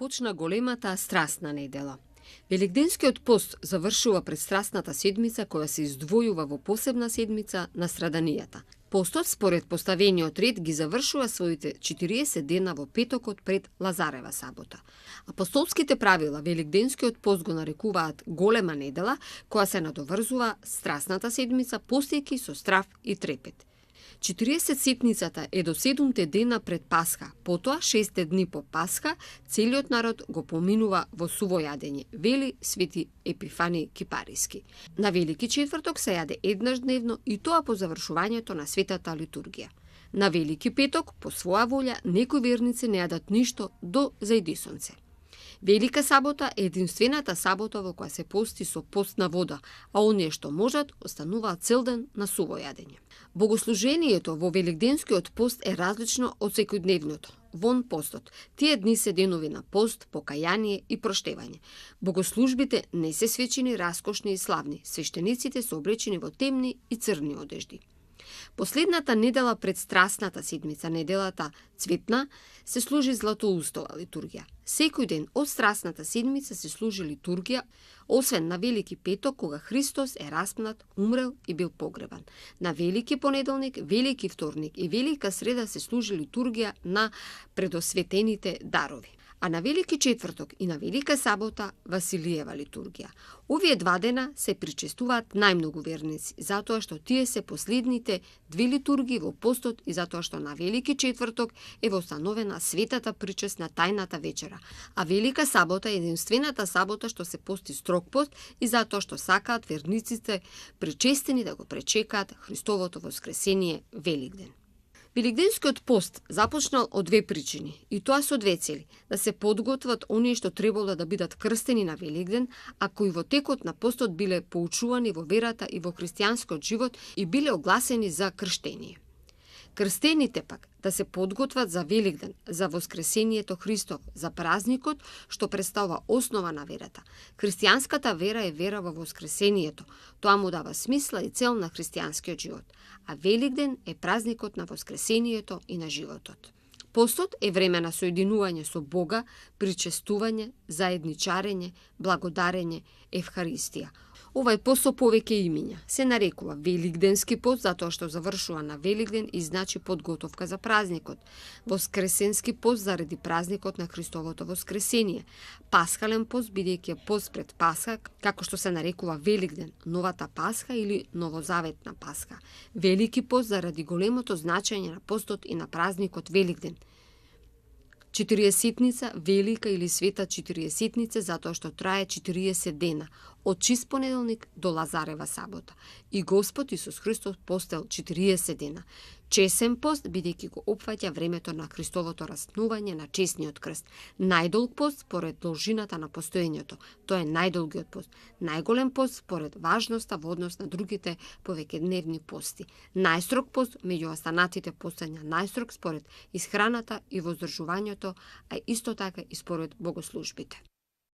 Почна големата страстна недела. Великденскиот пост завршува пред страстната седмица која се издвојува во посебна седмица на страданијата. Постот според поставениот ред ги завршува своите 40 дена во петокот пред Лазарева сабота. Апостолските правила Великденскиот пост го нарекуваат голема недела која се надоврзува страстната седмица постејќи со страв и трепет. 40 ситницата е до 7 дена пред Пасха, потоа 6 дни по Пасха, целиот народ го поминува во суво јадење, вели свети Епифани Кипариски. На Велики четврток се јаде еднаш дневно и тоа по завршувањето на светата литургија. На Велики петок, по своја волја, некои верници не јадат ништо до зајди сонце. Велика сабота е единствената сабота во која се пости со пост на вода, а оние што можат остануваат цел ден на суво јадење. Богослужението во Великденскиот пост е различно од секојдневното. Вон постот. Тие дни се денови на пост, покаяние и проштевање. Богослужбите не се свечени, раскошни и славни. Свештениците се облечени во темни и црни одежди. Последната недела пред страстната седмица, неделата цветна, се служи златоустова литургија. Секој ден од страстната седмица се служи литургија, освен на Велики петок, кога Христос е распнат, умрел и бил погребан. На Велики понеделник, Велики вторник и Велика среда се служи литургија на предосветените дарови. А на Велики четврток и на Велика сабота Василиева литургија. Овие два дена се причестуваат најмногу верници, затоа што тие се последните две литургии во постот и затоа што на Велики четврток е востановена светата причест на тајната вечера, а Велика сабота е единствената сабота што се пости строг пост и затоа што сакаат верниците причестени да го пречекаат Христовото воскресение Великден. Великденскиот пост започнал од две причини, и тоа со две цели: да се подготват оние што требало да бидат крстени на Великден, а кои во текот на постот биле поучувани во верата и во христијанскиот живот и биле огласени за крштение. Крстените пак да се подготват за Великден, за воскресението Христово, за празникот што представува основа на верата. Христијанската вера е вера во воскресението. Тоа му дава смисла и цел на христијанскиот живот. А Великден е празникот на воскресението и на животот. Постот е време на соединување со Бога, причестување, заедничарење, благодарење, евхаристија. Овај пост со повеќе имиња се нарекува Великденски пост затоа што завршува на Великден и значи подготовка за празникот. Воскресенски пост заради празникот на Христовото воскресение. Пасхален пост бидејќи е пост пред Пасха, како што се нарекува Великден, новата Пасха или новозаветна Пасха. Велики пост заради големото значење на постот и на празникот Великден. Четириесетница, велика или света четириесетница, затоа што трае 40 дена, од чист понеделник до Лазарева сабота. И Господ Исус Христос постел 40 дена. Чесен пост, бидејќи го опфаќа времето на Христовото распнување на чесниот крст. Најдолг пост според должината на постоењето. Тоа е најдолгиот пост. Најголем пост според важноста во однос на другите повеќедневни пости. Најстрог пост меѓу останатите постања најстрог според исхраната и воздржувањето, а исто така и според богослужбите.